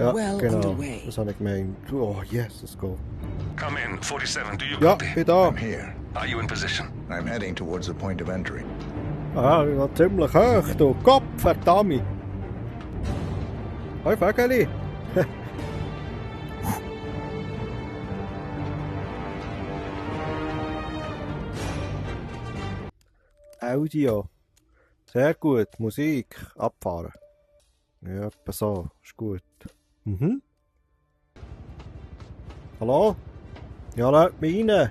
Ja, well genau. underway. Das habe ich gemeint. Oh, yes, let's go. Come in, 47. Do you Ja, copy? bin da. I'm here. Are you in position? I'm heading towards the point of entry. Ah, ich war ziemlich hoch, du. Gott, verdammt. Hoi, Vögeli. Audio. Sehr gut. Musik. Abfahren. Ja, etwa so. Ist gut. Mhm. Hallo? Ja, lasst mich rein.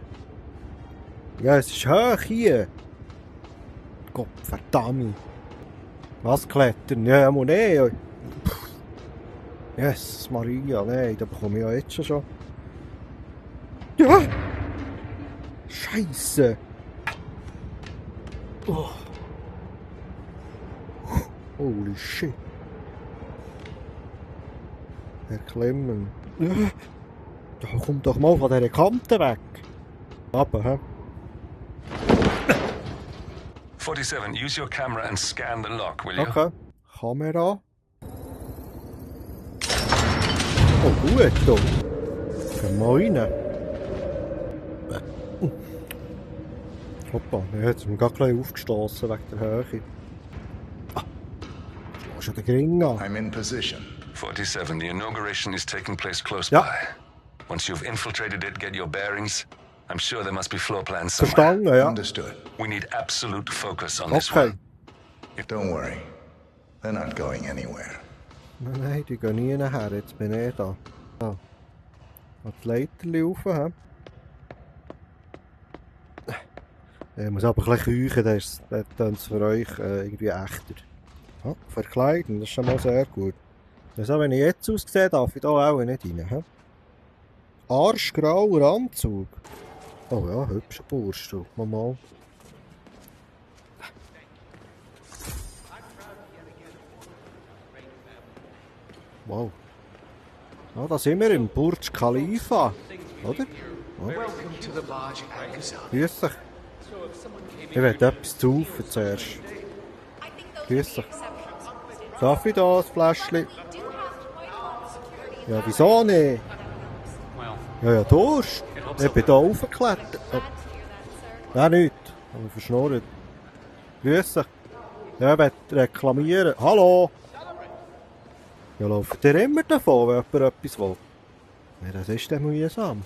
Ja, es ist hoch hier. Gott, verdammt. Was klettern? Ja, muss nicht. Yes, Maria, nein, da bekomme ich ja jetzt schon. Ja! Scheisse! Oh. Holy shit. Herr Klemmen. Da kommt doch mal von dieser Kante weg. Aber, hä? 47, use your camera and scan the lock, will you? Okay. Kamera. Oh, gut, du. Gemeine. Hoppa, jetzt ist mir gerade ein bisschen aufgestossen wegen der Höhe. Ah, schau schon den Gring an. I'm in position. 47, the inauguration is taking place close Ja. by. Once you've infiltrated it, get your bearings. I'm sure there must be floor plans somewhere. Verstanden, ja. Understood. We need absolute focus on this Okay. one. Don't worry. They're not going anywhere. Nein, die gehen nie nachher, jetzt bin ich da. So. Noch die Leiterchen rauf, hä? Ich muss aber ein bisschen keuchen, dann tönt es für euch irgendwie echter. Ja, verkleiden, das ist schon mal sehr gut. Also wenn ich jetzt aussehe, darf ich da auch nicht rein. He? Arschgrauer Anzug. Oh ja, hübscher Bursch, du. Mal. Wow. Ja, da sind wir im Burj Khalifa, oder? Ja. Grüß dich. Ich will etwas zu rufen zuerst. Grüß dich. Darf ich da ein Fläschchen? Ja, wieso nicht? Ja, Durst. Ich bin da raufgeklettert. Ja, nichts. Aber verschnurrt. Grüß dich. Ja, ich will reklamieren. Hallo? Ja, lauft ihr immer davon, wenn jemand etwas will? Ja, das ist dann mühsam.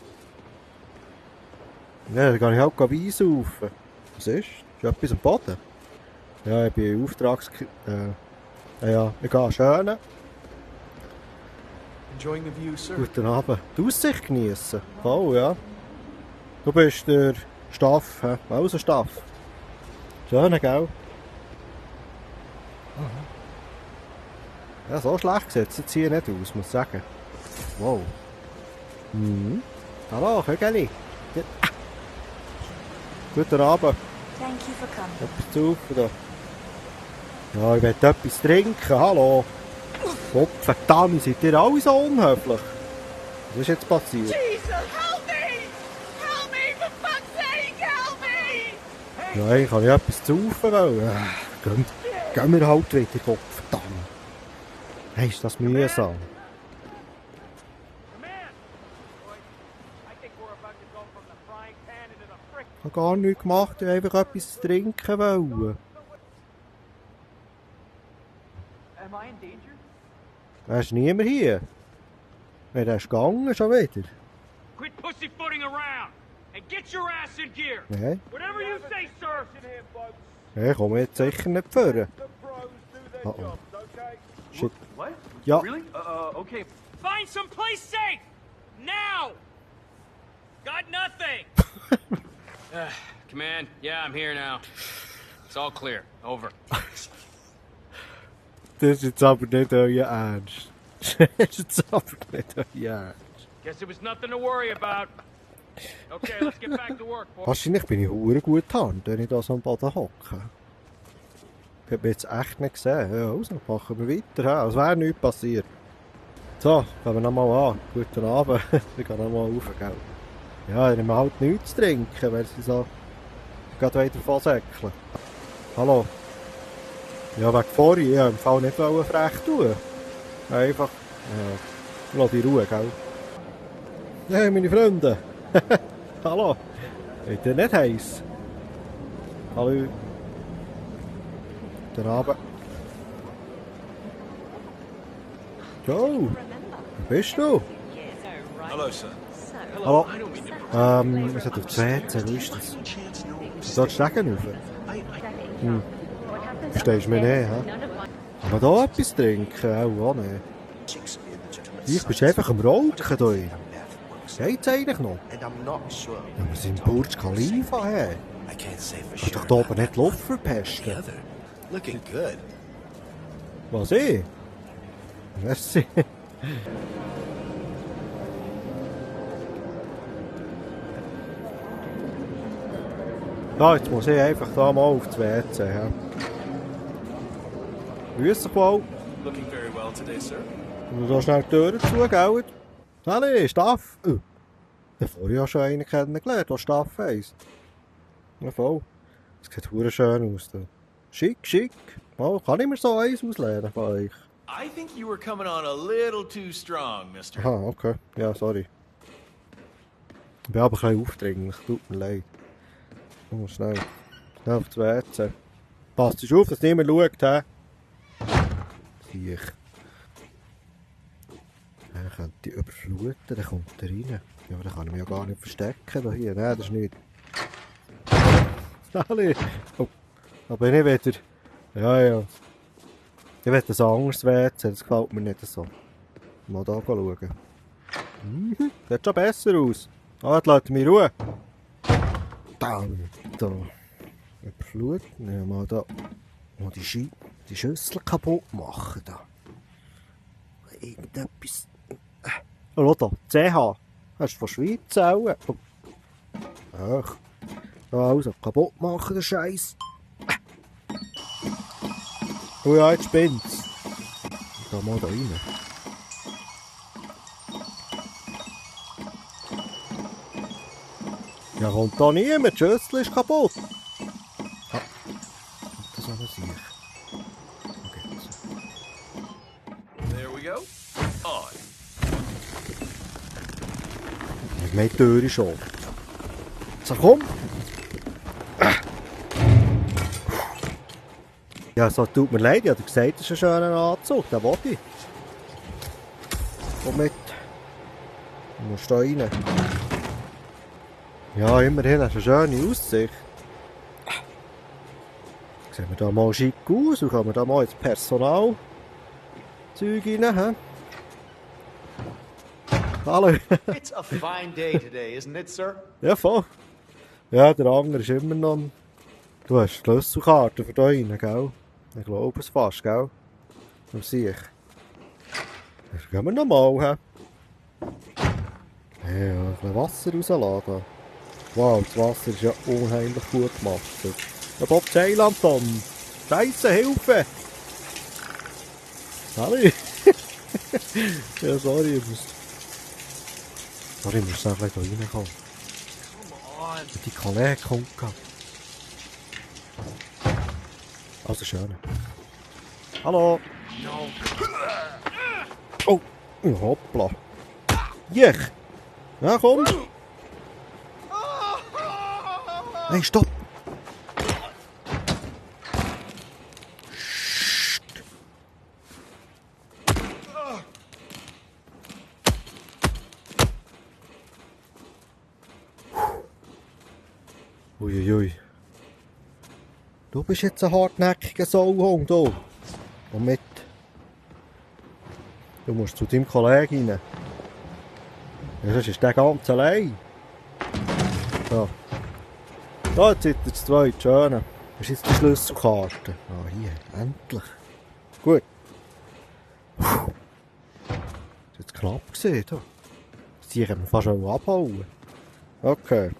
Ja, dann gehe ich halt Wein saufen. Was ist? Ist etwas am Boden? Ja, ich bin ja, ich gehe schön. Enjoying the view, sir. Guten Abend. Die Aussicht geniessen. Voll, ja. Du bist der Staff, hä? Also Staff. Schön, gell? Ja, so schlecht sieht es jetzt hier nicht aus, muss ich sagen. Wow. Mhm. Hallo, Kögeli. Ja. Guten Abend. Thank you for coming. Etwas zu da. Ja, ich will etwas trinken, hallo. Gott, verdammt, seid ihr alle so unhöflich? Was ist jetzt passiert? Jesus, help me! Help me, for fuck's sake, help me! Ja, ich kann ja etwas zu wollen. Gehen wir halt wieder, Gott, verdammt. Hey, ist das mühsam? Ich habe gar nichts gemacht, ich wollte einfach etwas zu trinken wollen. Am I in danger? Da ist niemand hier. Ja, der ist gegangen schon wieder. Quit pussyfooting around and get your ass in gear! Nein, Whatever you say, sir! ich komme jetzt sicher nicht vor. Oh oh. Shit. What? Ja, Really? Okay. Find some place safe! Now! Got nothing! Command, yeah, I'm here now. It's all clear. Over. das ist jetzt aber nicht euer Ernst. Das ist jetzt aber nicht euer Ernst. Guess it was nothing to worry about. Okay, let's get back to work, boys. Wahrscheinlich bin ich hure gut Hand, wenn ich da so am Boden hocke. Ich habe mich jetzt echt nicht gesehen. Ja, also machen wir weiter, als wäre nichts passiert. So, fangen wir nochmal an. Guten Abend. Ich gehe nochmal rauf, gell. Ja, ich nehme halt nichts zu trinken, weil sie so gerade wieder vorsäckeln. Hallo. Ja, wegen vorhin, ich wollte im Fall nicht frech tun. Einfach, Lass die Ruhe, gell? Hey, meine Freunde! Hallo! Ist ihr nicht heiß? Hallo! Guten Abend! Jo! Wo bist du? Hello, sir. Hallo! I don't mean to... Wir sind auf 12, wo ist das? Da die Stegen rauf? Verstehst du mich nicht, hä? Kann man da etwas trinken? Auch nicht. Ich bin einfach am Rauchen hier. Geht's eigentlich noch? Ja, wir sind im Burj Khalifa, hä? Kannst doch da oben nicht die Luft verpesten? Looking good. Was ich? Merci. Ja, jetzt muss ich einfach da mal auf das WC. Ja. Grüß dich wohl. Looking very well today, sir. Und da schnell die Türen zu, gell? Hallo, Staff. Ich habe vorher ja schon einen kennengelernt, der Staff heisst. Ja, voll. Das sieht verdammt schön aus. Da. Schick, schick. Oh, kann ich mir so eins ausleihen von euch? I think you were coming on a little too strong, mister. Aha, okay. Ja, sorry. Ich bin aber ein bisschen aufdringlich, tut mir leid. Ich muss schnell auf das WC. Passt auf, dass niemand schaut, hä? Siech. Er könnte die überfluten, dann kommt er rein. Ja, aber dann kann ich mich ja gar nicht verstecken hier. Nein, das ist nicht. Sally! Oh, da bin ich wieder. Ja. Ich will ein anderes WC, das gefällt mir nicht so. Mal da schauen. Sieht schon besser aus. Ah, jetzt lässt mich Ruhe. Da. Überfluten. Ja, mal da. Mal die Schüssel kaputt machen. Da. Irgendetwas. Oh, schau da. CH. Hast du von Schweiz auch? Oh. Ach. Da also, kaputt machen, der Scheiß. Oh ja, jetzt spinnt's. Da mal da rein. Ja, kommt da niemand, die Schüssel ist kaputt. Ah, das war sicher. Okay, so. There we go. On. Ich meine, die Tür ist schon. So, komm. Ja, so, tut mir leid, ich habe gesagt, das ist ein schöner Anzug, den will ich. Komm mit. Du musst da rein. Ja, immerhin hast du eine schöne Aussicht. Sehen wir da mal schick aus und können wir da mal ins Personalzeug rein, hä? Hallo. It's a fine day today, isn't it, sir? Ja, voll. Ja, der andere ist immer noch... Du hast die Schlüsselkarte für da rein, gell? Ich glaube es fast, gell? Das sehe ich. Dann gehen wir nochmal, hä? Ja, ein bisschen Wasser rauslassen. Wow, das Wasser ist ja unheimlich gut gemacht. Ja, Bob Ceylan, Anton. Scheisse, Hilfe! Hallo! Ja, sorry, ich muss noch ein bisschen reinkommen. Die Kollege kommt gerade. Also schön. Hallo! Oh! Hoppla! Jech! Ja, komm! Hey, stopp! Psst! Uiuiui. Du bist jetzt ein hartnäckiger Sauhund, du. Komm mit. Du musst zu deinem Kollegen rein. Ja, sonst ist der ganz allein. So. Da, jetzt sind ihr zwei, die Schönen. Das ist jetzt die Schlüsselkarte. Ah, hier, endlich. Gut. Das war jetzt knapp gesehen, da. Sie können wir fast auch abhauen. Okay.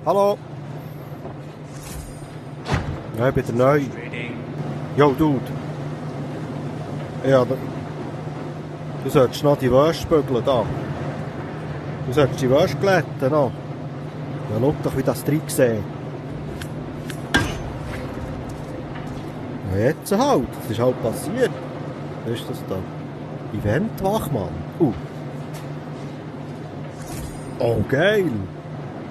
Hallo. Ja, ich bin der Neu. Jo, Dude. Ja, du solltest noch die Wäsche bügeln, da. Du solltest die Wäsche glätten, noch. Ja, schau doch, wie das drin sieht. Ja, jetzt halt. Das ist halt passiert. Was ist das da? Eventwachmann. Oh, geil.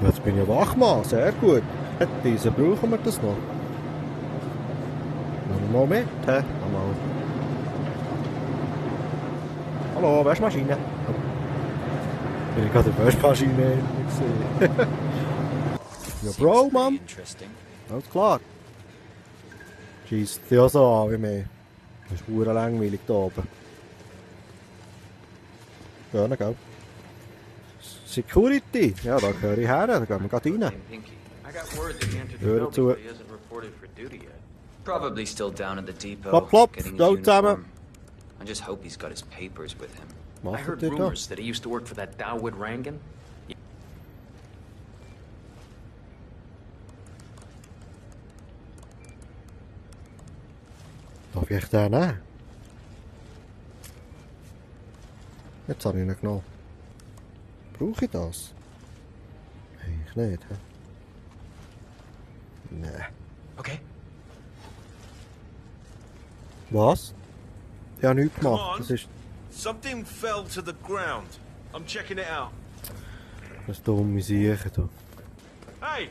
Jetzt bin ich Wachmann. Sehr gut. Diese brauchen wir das noch. Nehmen wir mal mit, hä? Mal. Hallo, Waschmaschine. Bin ich gerade in der Waschmaschine gesehen. Ja, Bro, Mann. Alles klar. Scheisst ja so an wie mir. Das ist verdammt langweilig hier oben. Gerne, gell? Security. Ja, da gehöre ich her. Da gehen wir gerade rein. Pinky, I got word that he entered the Hör building, zu. but he hasn't reported for duty yet. Probably still down at the depot. Plop, plop. Getting his Go zusammen. uniform. I just hope he's got his papers with him. I Macht heard ihr da? rumors that he used to work for that Dawood Rangan. Darf ich den nehmen? Jetzt habe ich ihn genommen. Brauche ich das? Eigentlich nicht, hä? Nee. Okay. Was? Ich habe nichts gemacht. Das ist Something fell to the ground. I'm checking it out. das dumme Siechen da. Hey!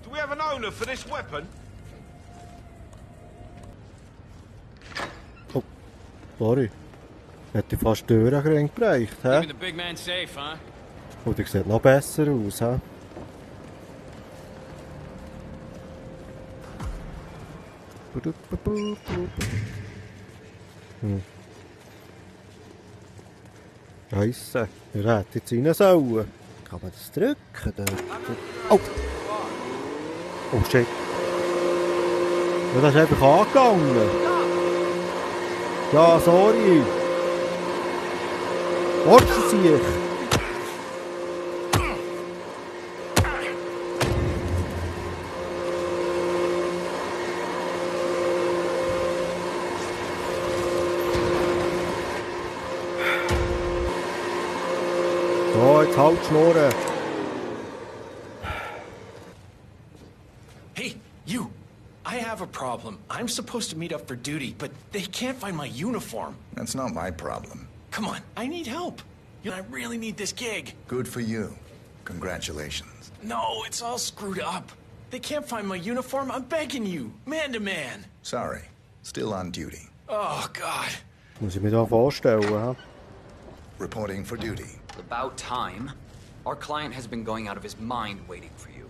Do we have an owner for this weapon? Sorry. Hätte ich fast die Tür gereicht, hä? Keeping the big man safe, huh? Und die sieht noch besser aus, hä? Scheisse. Er hätte jetzt rein sollen. Kann man das drücken? Dort? Oh! Oh shit. Ja, das ist einfach angegangen. Ja, sorry. Warte sich. So, jetzt halt die Schnurren. Hey, you! I have a problem. I'm supposed to meet up for duty, but they can't find my uniform. That's not my problem. Come on, I need help. I really need this gig. Good for you. Congratulations. No, it's all screwed up. They can't find my uniform. I'm begging you, man to man. Sorry. Still on duty. Oh, God. Muss ich mir da vorstellen, hä? Reporting for duty. About time. Our client has been going out of his mind waiting for you.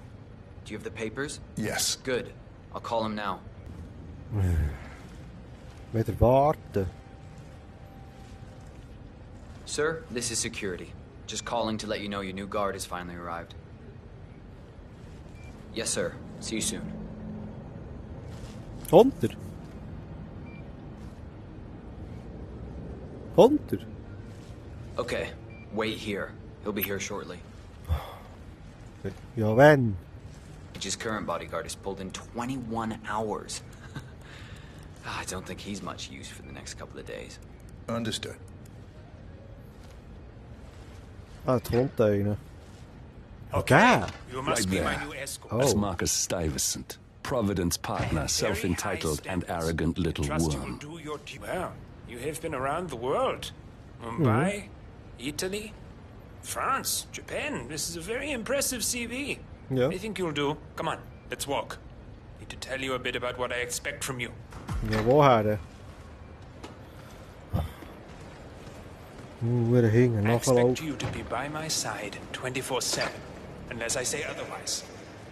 Do you have the papers? Yes. Good. I'll call him now. Wieder warten. Sir, this is security. Just calling to let you know your new guard has finally arrived. Yes, sir. See you soon. Kommt er? Kommt er? Okay. Wait here. He'll be here shortly. Ja, wenn? His current bodyguard has pulled in 21 hours. I don't think he's much use for the next couple of days. Understood. Ah, jetzt kommt einer. Okay. Der? You must Right be there. my new escort. That's Oh. Marcus Stuyvesant, Providence partner, self-entitled and arrogant little Trust you will worm. do your well. You have been around the world. Mumbai, Italy, France, Japan. This is a very impressive CV. Ja. I think you'll do. Come on, let's walk. Need to tell you a bit about what I expect from you. Ja, woher? Wieder hinten, I expect nachlaufen. you to be by my side 24/7, unless I say otherwise.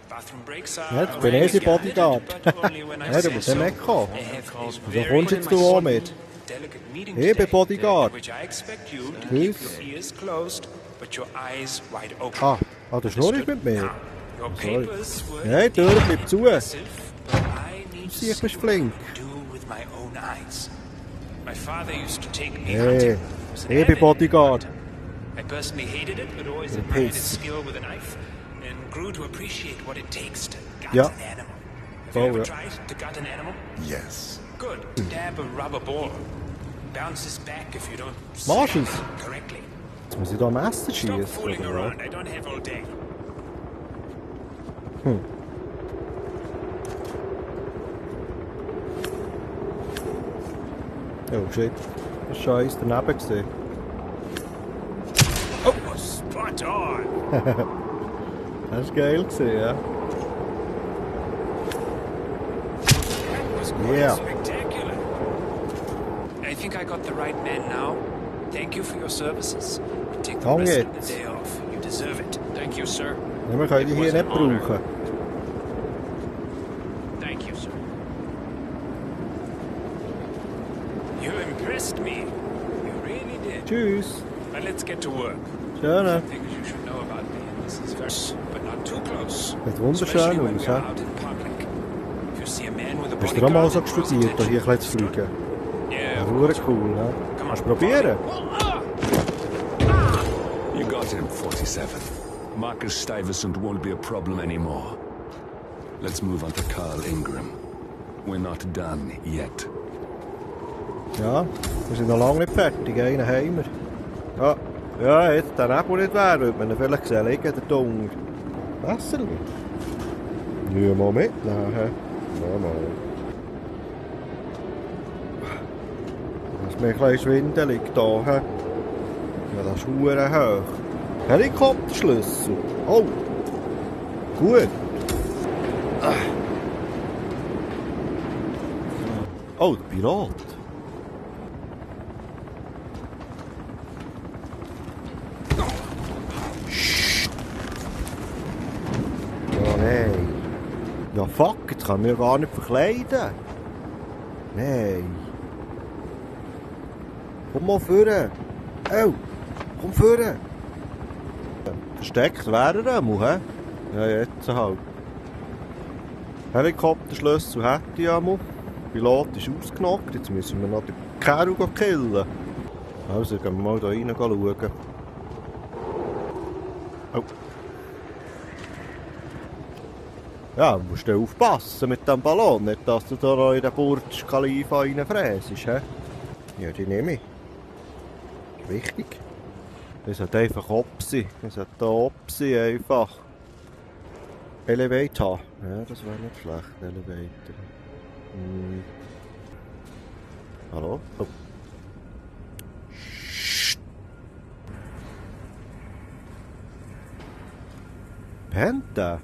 Bathroom breaks are. Ja, jetzt bin ich sein Bodyguard. but only when I Ja, der say muss so. dann mitkommen. I have a Wieso very kommst jetzt du auch mit? delicate meeting Ich bin today, Bodyguard. in which I expect you to Grüß. keep your ears closed, but your eyes wide open. Der Schnurr ist mit mir. Now, your Sorry. papers were Nein, die Tür bleibt zu. impressive, but I need to Sieh, see bist flink. what I can do with my own eyes. My father used to take me Hey, hunting. He was an ich bin avid Bodyguard. hunter. I personally hated it, but always Du admired his Piss. skill with a knife and grew to appreciate what it takes to gut Ja. an animal. Have Oh, you ever ja. tried to gut an animal? Yes. Good. Stab a rubber ball. Bounces back if you don't Machst stab du's? it correctly. Jetzt muss ich da Messer Stop schießen, fooling oder around. I don't have all day. Oh shit. Das war schon eins daneben gewesen. Oh, spot on. Das war geil gewesen, ja. That was quite Yeah. spectacular. I think I got the right man now. Thank you for your services. Take the Komm rest of jetzt. the day off. You deserve it. Thank you, sir. Ja, wir können die hier nicht brauchen. Thank you, sir. You impressed me. You really did. Tschüss. But let's get to work. Schöne. Things you should know about me. This is very, but not too close. Sieht wunderschön Especially when aus, we are hä? out in public. If you see a man with a Hast du auch mal so bodyguard, studiert, hier ein bisschen zu fliegen? Yeah. Hure cool, ne? Kannst du probieren? You got him, 47. Marcus Stuyvesant won't be a problem anymore. Let's move on to Carl Ingram. We're not done yet. Ja, wir sind noch lange nicht fertig. Einen haben wir. Ja, ja, jetzt der Nebel nicht wäre, würde man ihn vielleicht sehen liegen, der Dung. Messerli? Ja, mal mitnehmen. Hä? Ja, mal. Das ist mir ein bisschen schwindelig hier. Hä? Ja, das ist verdammt hoch. Helikopterschlüssel. Oh. Gut. Oh, der Pilot. Oh nein. Ja fuck, jetzt kann ich mich gar nicht verkleiden. Nein. Komm mal vorne. Oh, komm vorne. Versteckt wäre er einmal, hä? Ja, jetzt halt. Helikopterschlüssel hätte ich einmal. Der Pilot ist ausgenockt, jetzt müssen wir noch den Kerl killen. Also gehen wir mal da rein schauen. Oh. Ja, du musst aufpassen mit dem Ballon, nicht dass du da noch in den Burj Khalifa reinfrässt, hä? Ja, die nehme ich. Das ist wichtig. Das sollte einfach ob sein. Das sollte da ob sein, einfach. Elevator. Ja, das wäre nicht schlecht, Elevator. Hallo? Oh. Pennt der?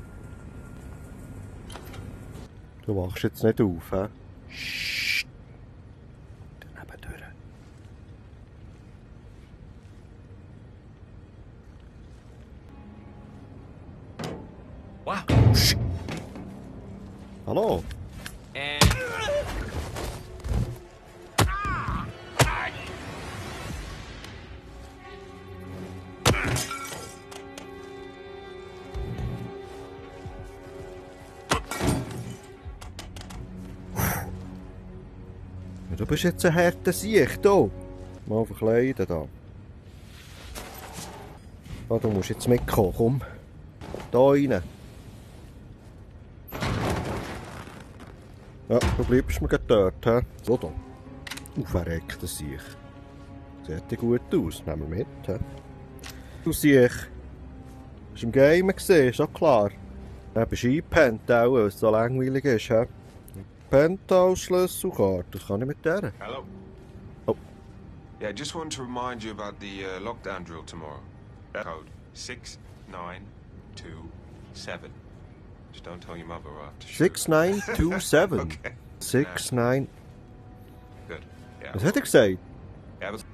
Du wachst jetzt nicht auf, hä? Sssst. Daneben durch. Wow. Psst. Hallo? And Ja, du bist jetzt ein harter Sieg, hier. Mal verkleiden, da. Oh, du musst jetzt mitkommen, komm. Da rein. Ja, du bleibst mir gerade dort, hä? So, da. Verreckt, das Sieg. Sieht ja gut aus, nehmen wir mit, hä? Du Sieg. Hast du im Game gesehen, ist auch klar. Ja, bist du eingepennt, auch, weil es so langweilig ist, hä? Penthouse-Schlüsselkarte, das kann ich mit der. Hello. Oh. Yeah, just wanted to remind you about the lockdown drill tomorrow. Code 6927. Just don't tell your mother after. 6927. Okay. 69. Good. Yeah. Was hat er gesagt? Yeah, but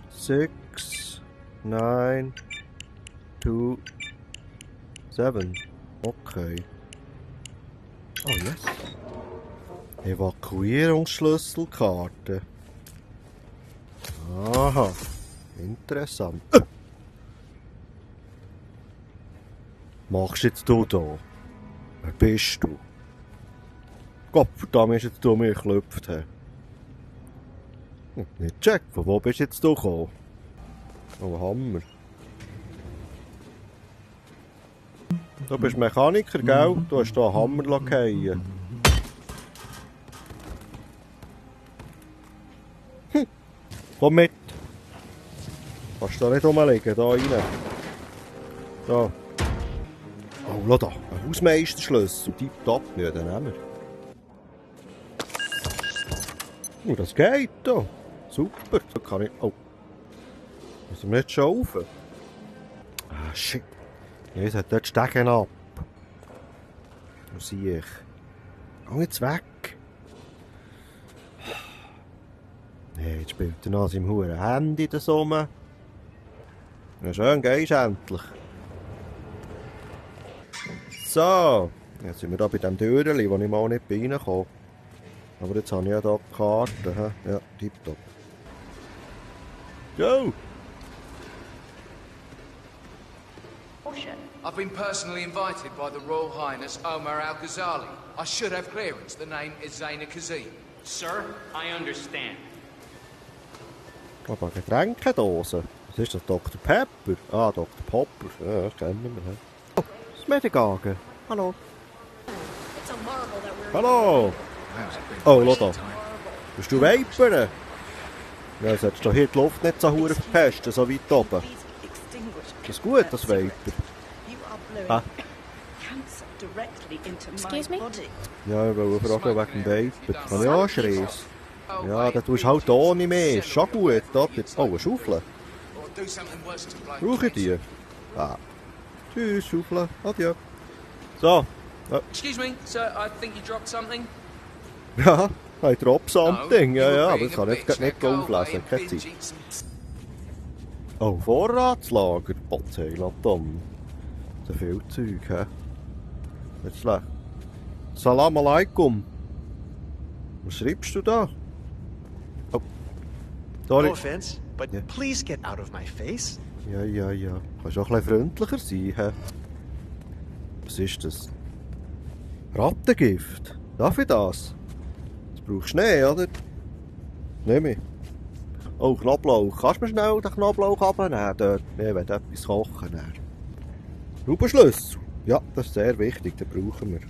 6927. Okay. Oh, yes. Evakuierungsschlüsselkarte. Aha. Interessant. Machst jetzt du da? Wer bist du? Gottverdammt, ist jetzt du mir geklopft. Nicht check, von wo bist jetzt du gekommen? Oh, Hammer. Du bist Mechaniker, gell? Du hast hier einen Hammer fallen. Komm mit. Kannst du da nicht rumliegen, da rein. Da. Oh, schau da. Ein Hausmeisterschlüssel. Tipptopp. Ja, den nehmen wir. Oh, das geht da. Super, so kann ich... Oh. Müssen wir nicht schon rauf? Ah, shit. Ja, es hat dort Stegen ab. Wo sehe ich? Geh jetzt weg. Nee, jetzt spielt er noch an seinem huren Handy da rum. Ja, schön, gehst du endlich. So. Jetzt sind wir da bei dem Türchen, wo ich mal nicht reinkomme. Aber jetzt habe ich ja hier die Karte. He? Ja, tipptopp. Go! I've been personally invited by the Royal Highness Omar Al-Ghazali. I should have clearance. The name is Zaina Kazim. Sir, I understand. Aber Getränkedose. Was ist das? Dr. Pepper? Ah, Dr. Popper. Ja, das kennen wir. Oh, das Medigagen. Hallo. Hallo. Oh, schau da. Bist du Vaperen? Ja, jetzt hättest du hier die Luft nicht so hure verpesten, so weit oben. Das ist gut, das Vaper. Ah. Excuse me? Ja, ich wollte fragen wegen dem Vaper. Kann ich auch schreis? Ja, dann tust du halt ohne mehr. Ist schon gut, oder? Oh, eine Schaufel. Brauche ich die? Ah. Tschüss, Schaufel. Adieu. So. Ja. Excuse me, sir, I think you dropped something. Ja, I drop something. Ja, ja, aber das kann ich nicht auflesen. Keine Zeit. Oh, Vorratslager. Potzeilatom. So viel Zeug, hä? Nicht schlecht. Salam alaikum. Was schreibst du da? Oh. Sorry. No offense, but please get out of my face. Ja, ja, ja. Kannst auch ein bisschen freundlicher sein, hä? Was ist das? Rattengift? Darf ich das? Das brauchst du nicht, oder? Nimm ich. Oh, Knoblauch. Kannst du mir schnell den Knoblauch abnehmen? Dort. Ich will etwas kochen. Schraubenschlüssel. Ja, das ist sehr wichtig, den brauchen wir.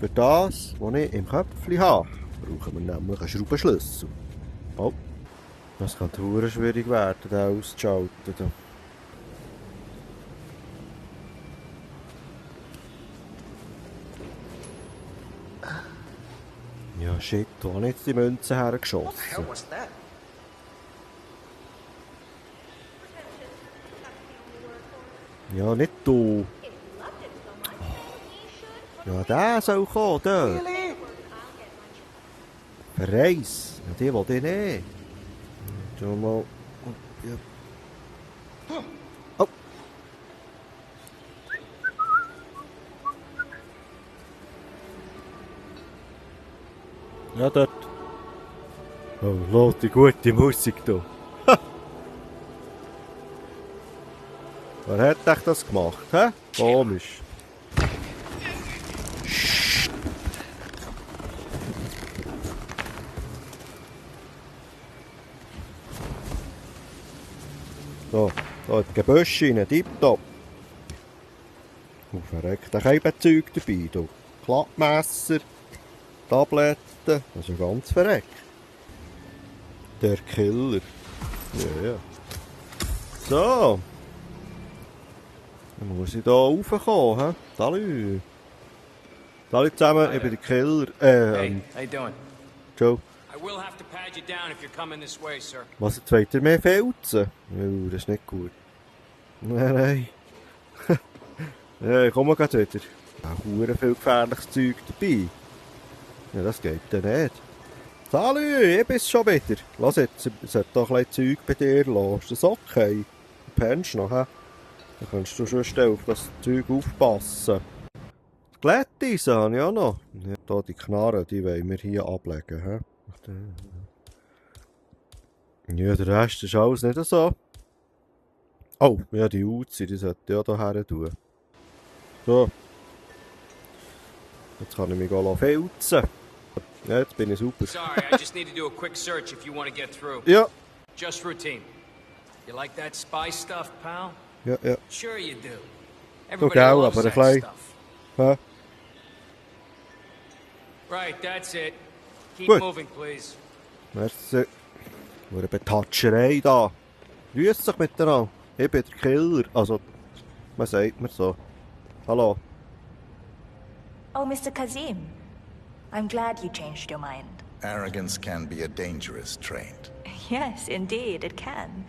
Für das, was ich im Köpfchen habe, brauchen wir nämlich einen Schraubenschlüssel. Oh, das kann verdammt schwierig werden, den auszuschalten. Ja, shit, wo habe ich jetzt die Münze hergeschossen? Ja, nicht du. Ja, der soll kommen, der. Verreis. Ja, die will ich nicht. Schau mal. Ja. Oh. Ja, dort. Oh, lass die gute Musik da. Wer hat euch das gemacht, hä? Komisch. So, da hat Gebüsch rein, tipptopp. Verreckt, ich habe Zeug dabei, du. Klappmesser, Tabletten, das ist ja ganz verreckt. Der Killer. Ja, ja. So. Dann muss ich hier raufkommen, hä? Salut. Salut zusammen, ich bin der Killer. Hey, how you doing? Joe. I will have to pad you down if you're coming this way, sir. Was, jetzt wollt ihr mehr Felsen? Oh, das ist nicht gut. Nein, nein. Ja, ich komme gleich wieder. Auch viel gefährliches Zeug dabei. Ja, das geht ja nicht. Salut, ich bin's schon wieder. Lass jetzt, es hat doch ein bisschen Zeug bei dir lassen. Ist das okay? Du pennst noch, hä? Dann kannst du schon schnell auf das Zeug aufpassen. Die Glätteisen habe ich auch noch. Ja, da die Knarren, die wollen wir hier ablegen, hä? Ja, der Rest ist alles nicht so. Oh, ja, die Uzi, die sollte ich auch hierher tun. So. Jetzt kann ich mich auch filzen. Ja, jetzt bin ich super. Sorry, I just need to do a quick search if you want to get through. Ja. Just routine. You like that spy stuff, pal? Ja, ja. Sure you do. Du Everybody auch, loves aber ein that bisschen. stuff. Hä? Right, that's it. Keep Gut. moving, please. Merci. Eine Betatscherei da. Grüß dich miteinander. Ich bin der Killer. Also, man sagt mir so. Hallo. Oh, Mr. Kazim. I'm glad you changed your mind. Arrogance can be a dangerous trait. Yes, indeed, it can.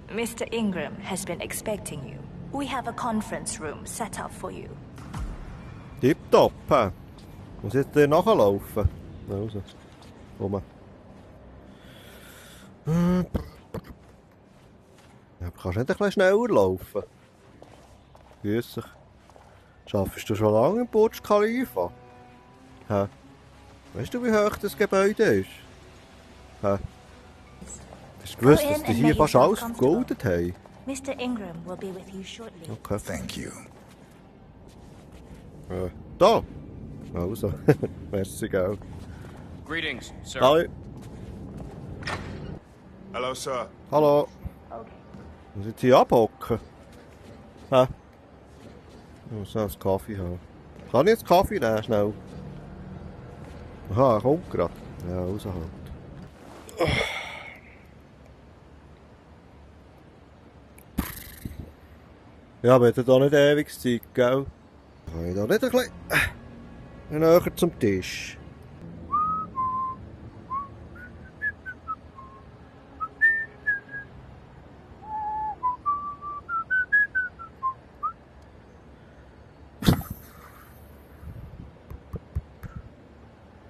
Mr. Ingram has been expecting you. We have a conference room set up for you. Tipptopp, hä? Muss jetzt dir nachlaufen? Also, komm. Ja, aber kannst du nicht ein bisschen schneller laufen? Grüß dich. Schaffst du schon lange im Burj Khalifa? Hä? Weißt du, wie hoch das Gebäude ist? Hä? Hast du gewusst, dass die hier fast alles vergoldet haben? Mr. Ingram will be with you shortly. Okay. Thank you. Da! Also, merci, gell. Greetings, sir. Hallo. Hello, sir. Hallo. Muss ich jetzt hier abhocken? Hä? Ich muss noch einen Kaffee haben. Kann ich jetzt Kaffee nehmen, schnell? Aha, er kommt gerade. Ja, also halt. Ja, aber hat da nicht ewig Zeit, gell? Kann ich da nicht ein bisschen näher zum Tisch?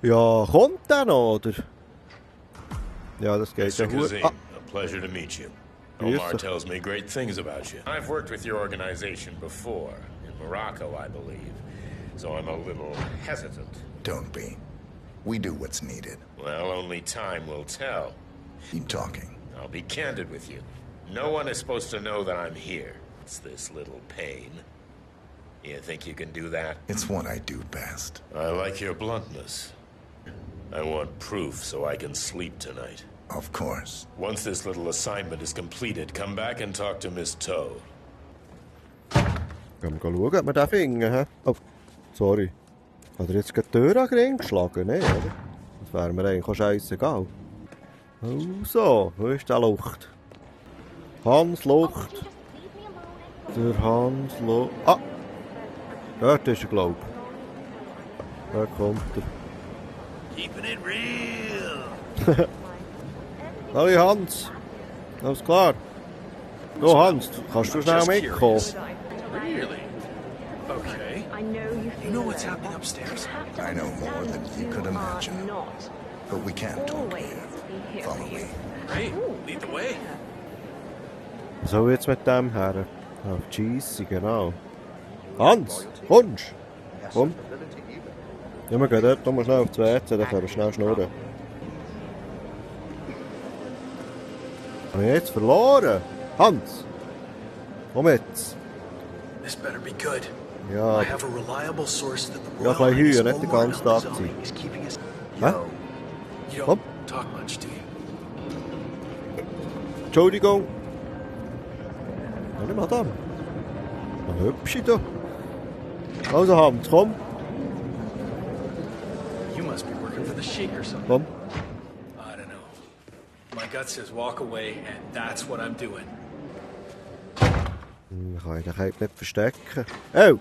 Ja, kommt der noch, oder? Ja, das geht ja Mr. gut. Kazim, a pleasure to meet you. Yes, Omar sir. tells me great things about you. I've worked with your organization before, in Morocco, I believe, so I'm a little hesitant. Don't be. We do what's needed. Well, only time will tell. Keep talking. I'll be candid with you. No one is supposed to know that I'm here. It's this little pain. You think you can do that? It's what I do best. I like your bluntness. I want proof so I can sleep tonight. Of course. Once this little assignment is completed, come back and talk to Miss Toe. Gehen wir schauen, ob wir den finden, hä? Oh, sorry. Hat er jetzt gerade die Tür an den Ring geschlagen? Nee, oder? Das wäre mir eigentlich auch scheissegal. Also, wo ist der Lucht? Hans Lucht. Der Hans Lucht. Ah! Dort ist er, glaub ich. Da kommt er. Keeping it real. Hallo Hans. Alles klar? Oh Hans, kannst du schnell mitkommen? Really? Okay. You know what's happening upstairs? I know more than you could imagine. But we can't talk here. Follow me. Great. Lead the way. So jetzt mit dem her. Auf die Scheisse, genau. Hans, kommst? Komm. Ja, wir gehen dort nochmal schnell auf die WC, dann können wir schnell schnurren. Habe ich jetzt verloren? Hans! Komm jetzt! This better be good. Ja. I have a reliable source that the Ja, Royal ein bisschen Highness Hühner, nicht den ganzen Tag Omar sein. is keeping us. Hä? You Komm. don't talk much, do you? Entschuldigung. Hallo Madame. Eine hübsche da. Also Hans, komm. You must be working for the Sheikh or something. Komm. I don't know. My gut says walk away, and that's what I'm doing. Ich kann dich eigentlich nicht verstecken. Oh!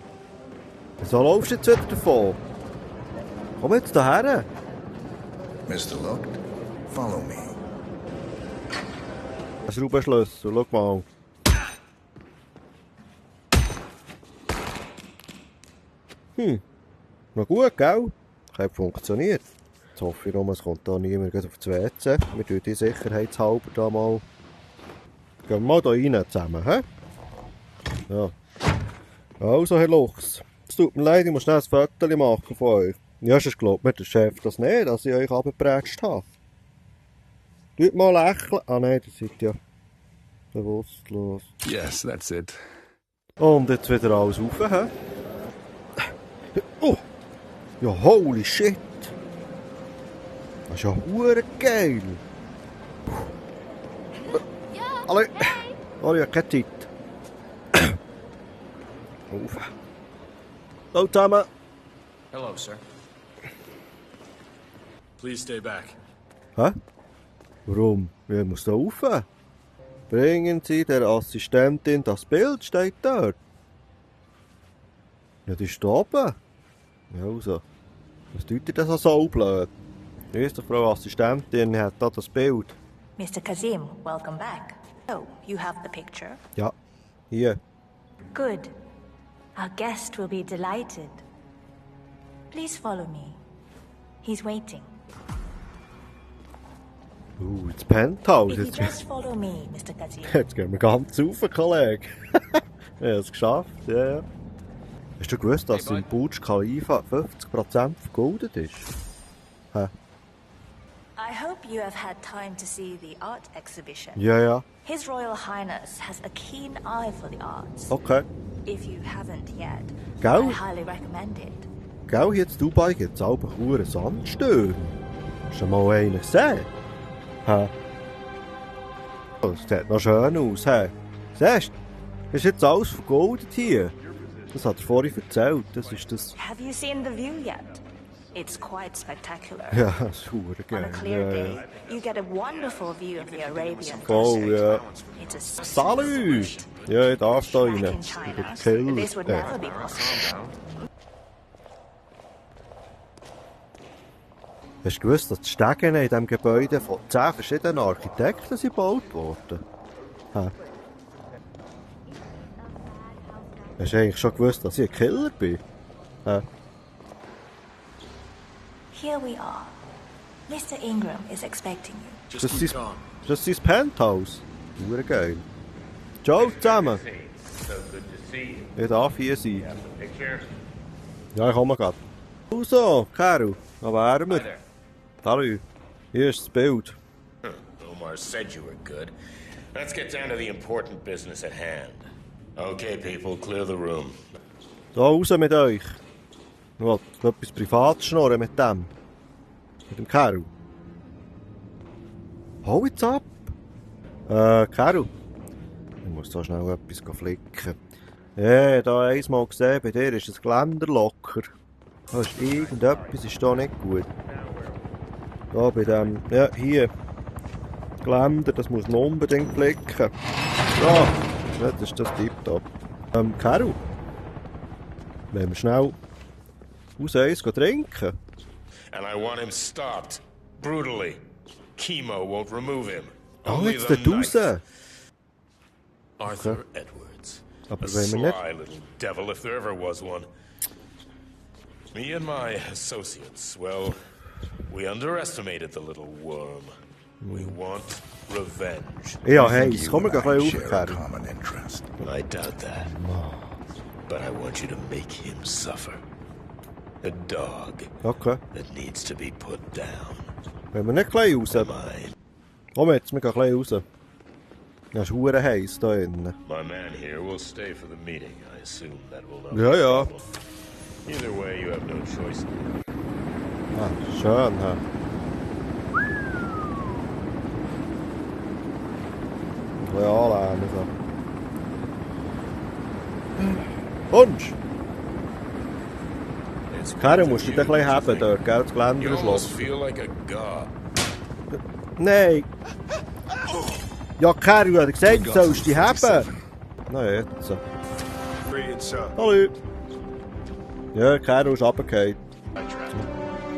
Wieso laufst du jetzt wieder davon? Komm jetzt daher. Mr. Lucht, follow me. Ein Schraubenschlüssel, schau mal. Na gut, gell? Hat funktioniert. Jetzt hoffe ich nur, es kommt da niemand auf das WC. Wir tun die sicherheitshalber da mal. Gehen wir mal da rein zusammen, hä? Ja. Also, Herr Luchs. Es tut mir leid, ich muss schnell ein Foto machen von euch. Ja, sonst glaubt mir der Chef das nicht, dass ich euch abgeprätscht habe. Tut mal lächeln. Ah nein, das seid ja bewusstlos. Yes, that's it. Und jetzt wieder alles rauf, hä? Oh! Ja, holy shit! Das ist ja hure geil! Hallo! Oh, ja, keine Zeit. Auf. Hallo zusammen! Hello, sir. Please stay back. Hä? Warum? Wer muss da rauf? Bringen Sie der Assistentin das Bild, steht dort. Ja, die ist da oben. Ja, also. Was tut ihr das so blöd? Grüß dich, Frau Assistentin, hat da das Bild. Mr. Kazim, welcome back. Oh, you have the picture? Ja, hier. Good. Our guest will be delighted. Please follow me. He's waiting. Das Penthouse. If you just follow me, Mr. Kazim. Jetzt gehen wir ganz rauf, Kollege. Wir haben es geschafft, ja. Hast du gewusst, dass im Burj Khalifa 50% vergoldet ist? Hä? I hope you have had time to see the art exhibition. Ja. His Royal Highness has a keen eye for the arts. Okay. If you haven't yet, Gell? I highly recommend it. Gell, hier in Dubai gibt es auch einen Sandsturm. Hast du mal einen gesehen? Hä? Oh, das sieht noch schön aus, hä? Siehst du? Ist jetzt alles vergoldet hier. Das hat er vorhin erzählt. Das ist das... Have you seen the view yet? It's quite spectacular. Ja, das ist verdammt geil. On a clear day, you get a wonderful view of the Arabian Oh, coast. ja. It's a Salut! Ja, ich darf da rein. Über die Keller. This would never be possible. Hast du gewusst, dass die Stege in diesem Gebäude von 10 verschiedenen Architekten gebaut wurden? Hä? Hast du eigentlich schon gewusst, dass ich ein Killer bin? Hä? Here we are. Mr. Ingram is expecting you. Das ist sein Penthouse. Verdammt geil. Ciao zusammen. Ich darf hier sein. Ja, ich komme gerade. Also, Carol, da wären wir. Hallo, hier ist das Bild. Omar said you were good. Let's get down to the important business at hand. Okay, people, clear the room. Da raus mit euch. Ich will etwas privat schnurren mit dem. Mit dem Carol. Hau jetzt ab. Carol. Ich muss so schnell etwas flicken. Ja, da einmal gesehen, bei dir ist das Geländer locker. Da ist irgendetwas ist da nicht gut. Da bei dem, ja, hier. Das Geländer, das muss man unbedingt flicken. Ja, jetzt ist das tipptopp. Carol. Wollen wir schnell raus eins trinken? And I want him stopped. Brutally. Chemo won't remove him. Oh, Only jetzt the dort raus. knife. Arthur Edwards. Aber A wollen wir nicht? sly little devil, if there ever was one. Me and my associates, well, we underestimated the little worm. We want revenge. Ja, hey, komm, wir gehen ein bisschen aufkehren. I doubt that. But I want you to make him suffer. A dog Okay. that needs to be put down. Wollen wir nicht gleich raus? Komm jetzt, wir gehen gleich raus. Ja, es ist verdammt heiß da innen. My man here will stay for the meeting. I assume that will not Ja, be a ja. problem. Either way, you have no choice. Ah, schön, hä? Ja, anlehnen so. Kommst du? Karen, musst du dich ein bisschen haben dort, gell? Das Geländer You ist almost los. feel like a god. Nein! Ja, Karen, ich hab gesagt, du sollst dich haben! Na jetzt. Hallo! Ja, Karen ist runtergefallen.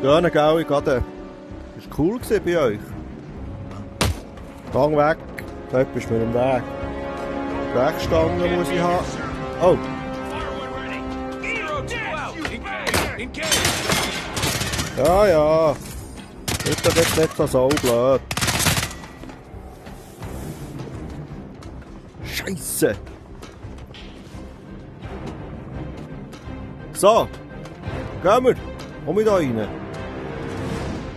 Ja, ne, gell, ich gehe. Das war cool bei euch. Gang weg. Dort bist du mir im Weg. Wegstangen muss ich haben. Oh! Ja, ja. Ist doch jetzt nicht so blöd. Scheisse! So! Gehen wir! Komm mit da rein!